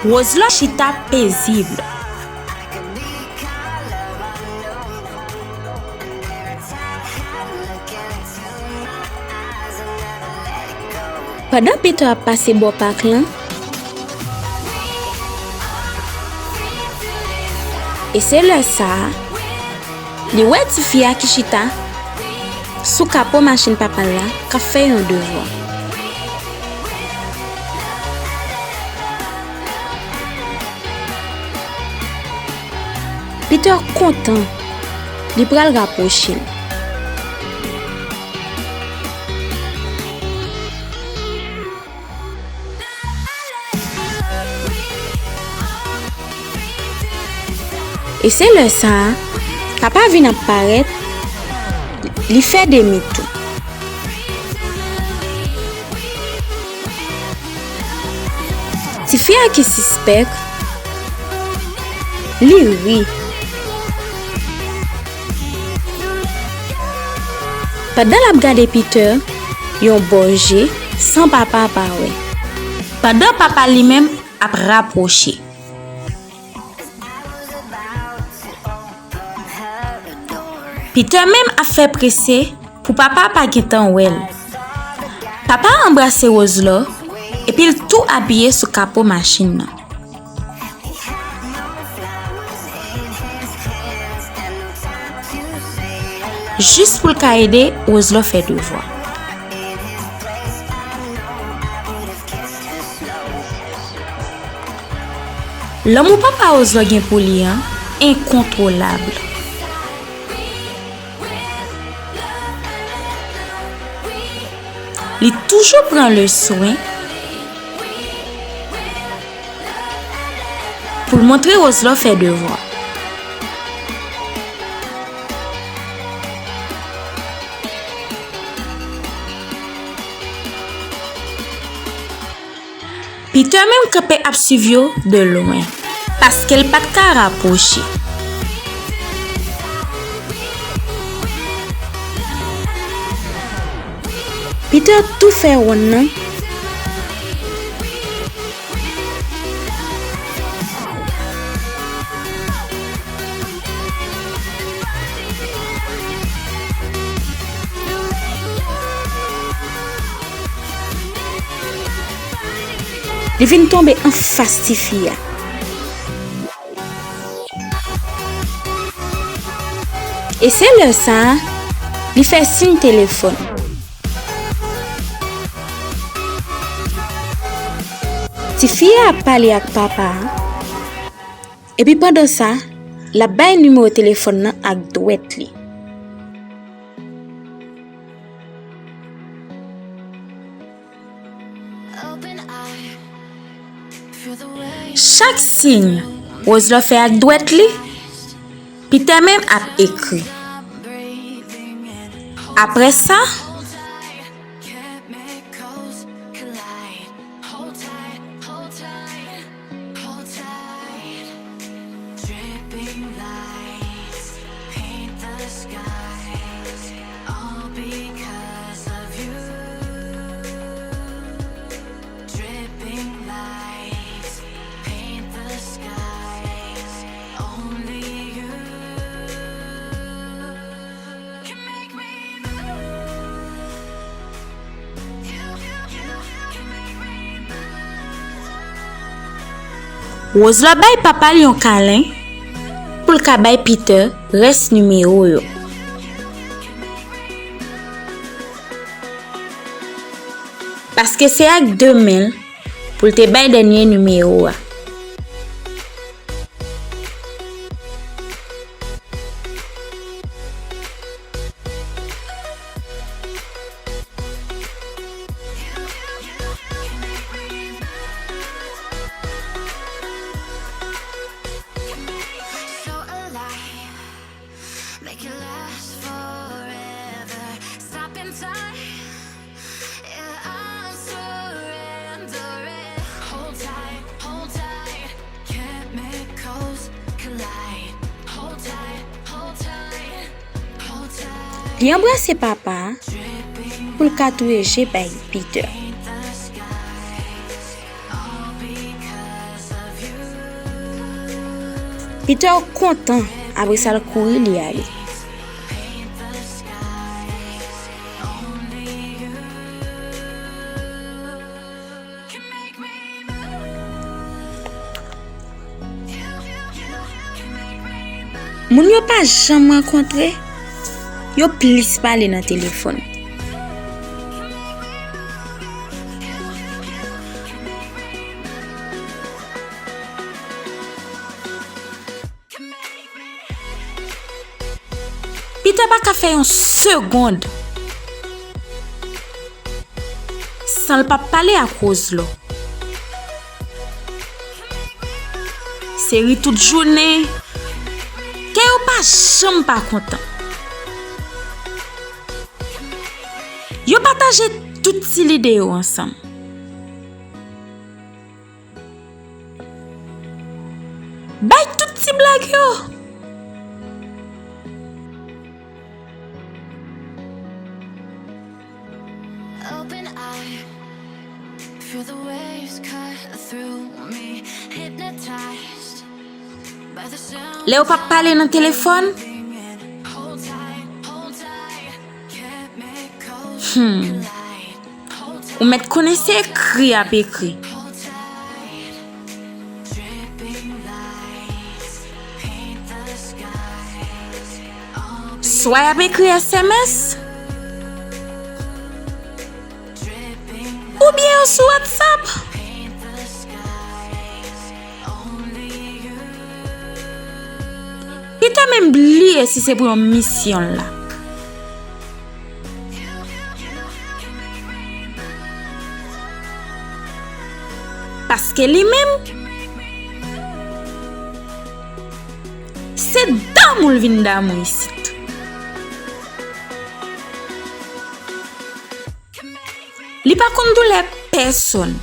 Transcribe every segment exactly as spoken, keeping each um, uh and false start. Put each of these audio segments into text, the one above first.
Roselove chita pezib. Pandan Peter ap pase bò pak lan, e se lè sa a, li wè tifi a ki chita sou kapo machin papa l la k ap fè yon devwa. Peter kontan, li pral rapwoche l. E se lè sa a, papa vin ap parèt, li fè demi tou. Tifi a ki sispèk, li ri. Pandan l ap gade Peter, yon bò je, san papa a pa wè. Pandan papa li menm ap rapwoche. Peter menm ap fè prese pou papa a pa gentan wè l. Papa a anbrase Roselove, epi l tou apiye sou kapo machin nan. Jis pou l ka ede Roselove fè devwa. Lanmou papa Roselove gen pou li an enkontwolab. Li toujou pran le swen pou l montre Roselove fè devwa. Peter menm kanpe ap swiv yo de lwen, paske l pa t ka rapwoche. Peter tou fè wonn nan. Li vin tonbe anfas tifi a. E se lè sa a, li fè siy telefòn. Tifi a ap pale ak papa a, epi pandan sa, l ap bay nimewo telefòn nan ak dwèt li. Chak siy Roselove fè ak dwèt li, Peter menm ap ekri. Apre sa, Roselove bay papa l yon kalen pou l ka bay Peter rès nimewo yo. Paske se ak de men l pou l te bay dènye nimewo a. Li anbrase papa a pou l ka touye je bay Peter. Peter kontan, apre sa l kouri li ale. Moun yo pa janm rankontre, yo plis pale nan telefòn. Peter pa ka fè yon segonn san l pa pale ak Roselot. Se ri tout jounen. Kè yo pa janm pa kontan. Yo pataje tout ti lide yo ansanm. Bay tout ti blag yo. Open eye, feel the waves cut through me, hypnotized by the sound. Lè yo p ap pale nan telefòn, hmm, ou mèt konnen se ekri y ap ekri. Swa y ap ekri S M S, oubyen yo sou WhatsApp. Peter menm bliye si se pou yon misyon l la. Paske li menm, se damou l vin damou isit. Li pa konn doulè pèsonn.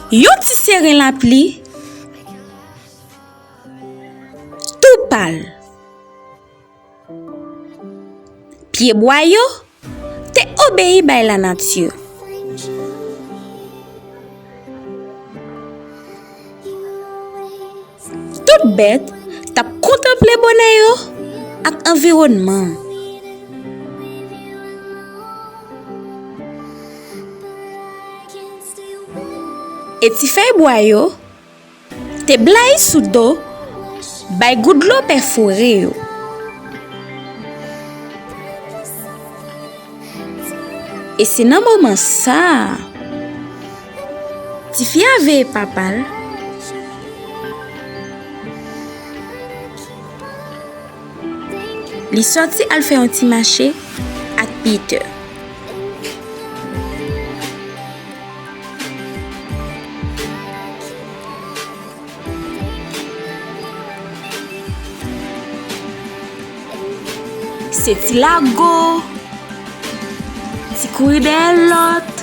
Yon ti seren lapli, tou pal. Pyebwa yo te obeyi bay lanati. Tout bèt t ap kontanple bonè yo ak anviwònman an. E ti fèy bwa yo te blayi sou do, bay gout dlo pèfore yo. E se nan moman sa a, tifi a veye papa l. Li sòti al fè yon ti mache ak Peter. Se ti lago, ti kouri dèyè lòt.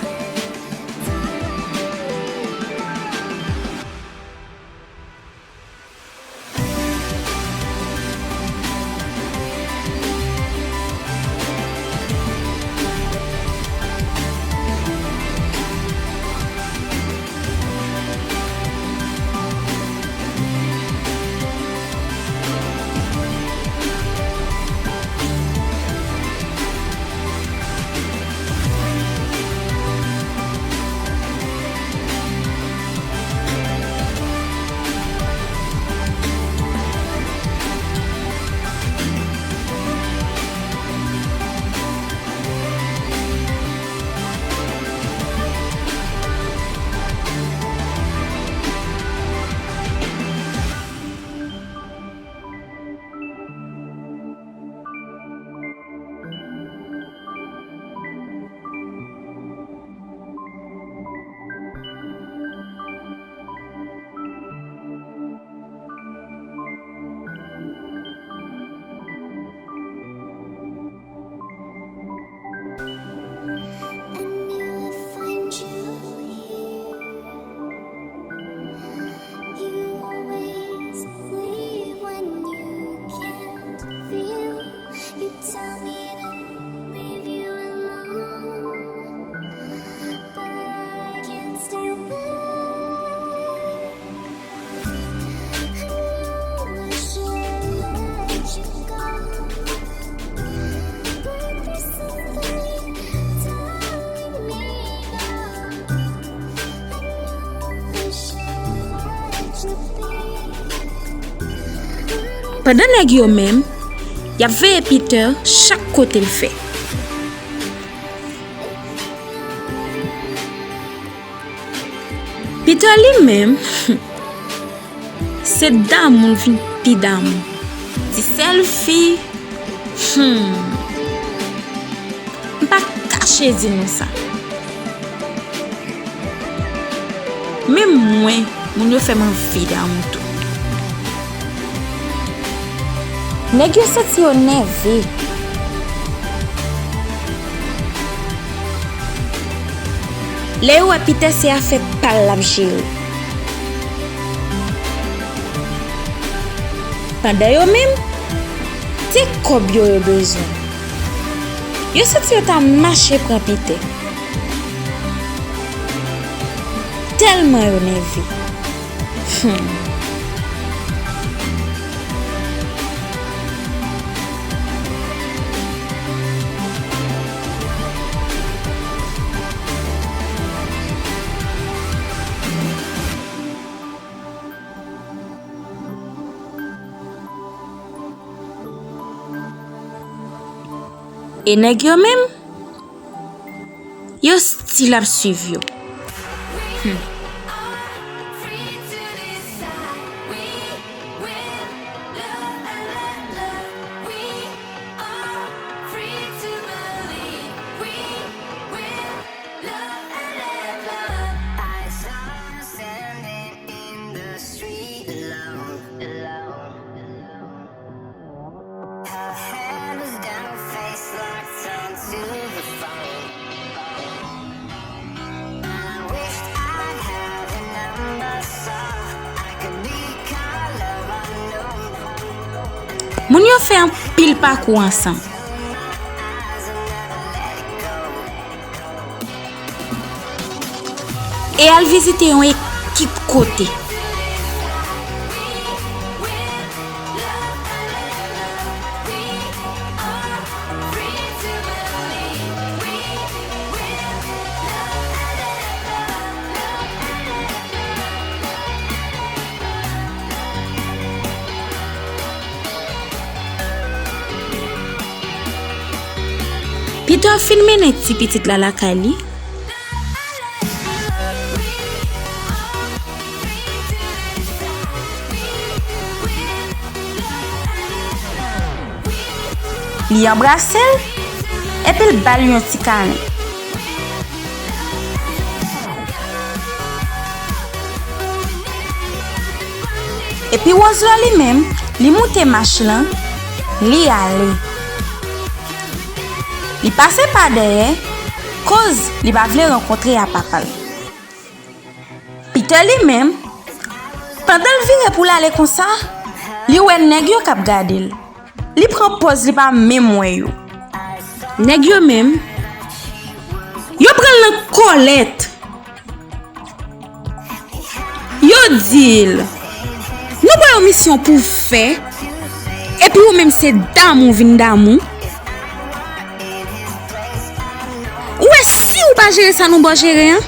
Pandan nèg yo menm, y ap veye Peter chak kote l fè. Peter li menm, se damou l vin pi damou. Ti sèl fi, hmm. M pa kache di nou sa. Menm mwen, moun yo fè m anvi damou tou. Nèg yo santi yo nève. Lè yo wè Peter se afè pa l l ap jere. Pandan yo menm, se kòb yo yo bezwen. Yo santi yo ta mache pran Peter. Tèlman yo nève. Hmm. E nèg yo menm, yo still ap swiv yo. Hmm. Moun yo fè anpil pakou ansanm. E al vizite yon ekip kote. Peter fin mennen ti pitit la lakay li. Li anbrase l, epi l ba l yon ti kalen. Epi Rose la li menm, li moute mach lan, li ale. Li pase pa dèyè, koz li pa vle rankontre a papa l. Peter li menm, pandan l vire pou l ale konsa, li wè nèg yo k ap gade l. Li pran pòz li pa menm wè yo. Nèg yo menm, yo pran l nan kòlèt. Yo di l, "Nou ba w yon misyon pou w fè, epi ou menm se damou w vin damou. Ou wè si ou pa jere sa nou ba w jere an?"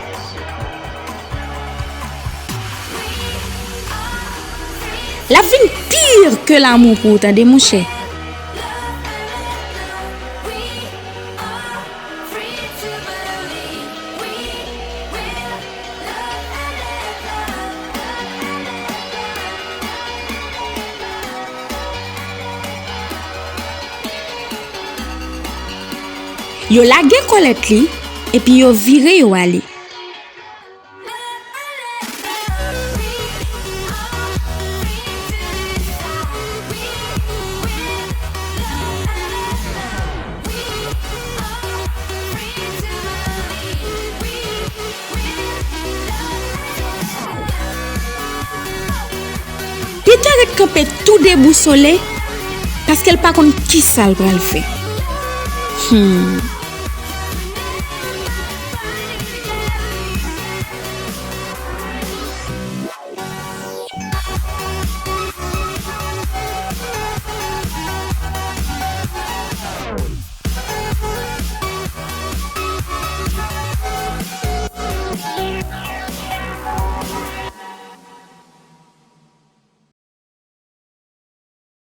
L ap vin pire ke lanmou pou ou, tande, monchè. Yo lage kòlèt li, epi yo vire yo ale. Peter ret kanpe tou debousole, paske l pa konn kisa l pral fè. Hmm.